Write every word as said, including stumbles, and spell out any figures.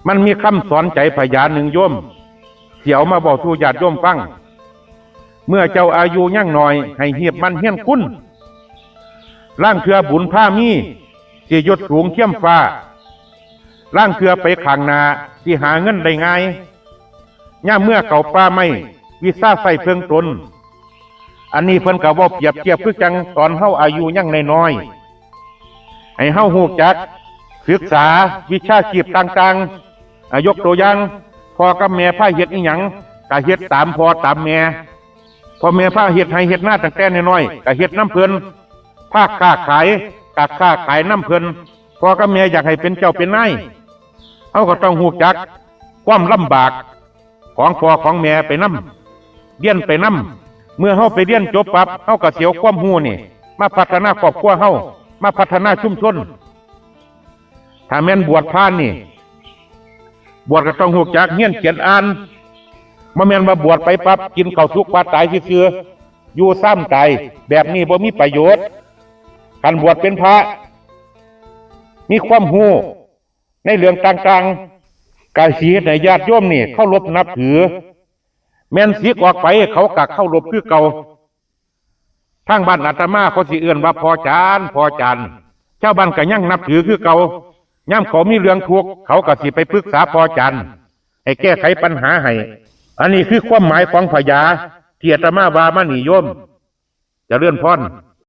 มันมีคำสอนใจพญาหนึ่งโยม สิเอามาบอกสู่ญาติโยมฟัง เมื่อเจ้าอายุยังน้อย ให้เฮียบมันเฮียนคุณ ล่างเทือบุญพามี สิยศสูงเทียมฟ้า ล่างเทือไปข้างหน้า สิหาเงินได้ง่าย ย่ามเมื่อเขาป่าไม้ วิชาใส่เพิ่งตน อันนี้เพิ่นก็เว้าเปรียบเทียบคือจังตอนเฮาอายุยังน้อยๆ ให้เฮาฮู้จักศึกษาวิชาชีพต่างๆ อ่ะ ยกตัวอย่าง พ่อกับแม่พาเฮ็ดอีหยัง ก็เฮ็ดตามพ่อตามแม่ พ่อแม่พาเฮ็ดไร่เฮ็ดนาตั้งแต่น้อยๆ ก็เฮ็ดนำเพิ่น พาค้าขาย ก็ค้าขายนำเพิ่น พ่อกับแม่อยากให้เป็นเจ้าเป็นนาย เฮาก็ต้องฮู้จักความลำบากของพ่อของแม่ไปนำ เรียนไปนำ เมื่อเฮาไปเรียนจบปั๊บ เฮาก็สิเอาความฮู้นี่ มาพัฒนาครอบครัวเฮา มาพัฒนาชุมชน ถ้าแม่นบวชพรานี่ บวชก็ต้องฮู้จักเรียนเขียนอ่าน บ่แม่นว่าบวชไปปั๊บกินข้าวสุกปลาตายซื่อๆ อยู่ซ้ำตาย แบบนี้บ่มีประโยชน์ คันบวชเป็นพระ มีความฮู้ในเรื่องต่างๆ ก็สิเฮ็ดให้ญาติโยมนี่เคารพนับถือ แม่นสิออกไปเขาก็เคารพคือเก่า ทางบ้านอาตมาเขาสิเอิ้นว่าพ่อจาน พ่อจาน ชาวบ้านก็ยังนับถือคือเก่า ยามเขามีเรื่องทุกข์ เขาก็สิไปปรึกษาพ่อจาน ให้แก้ไขปัญหาให้ อันนี้คือความหมายของพญาที่อาตมาว่ามานี่โยม เจริญพร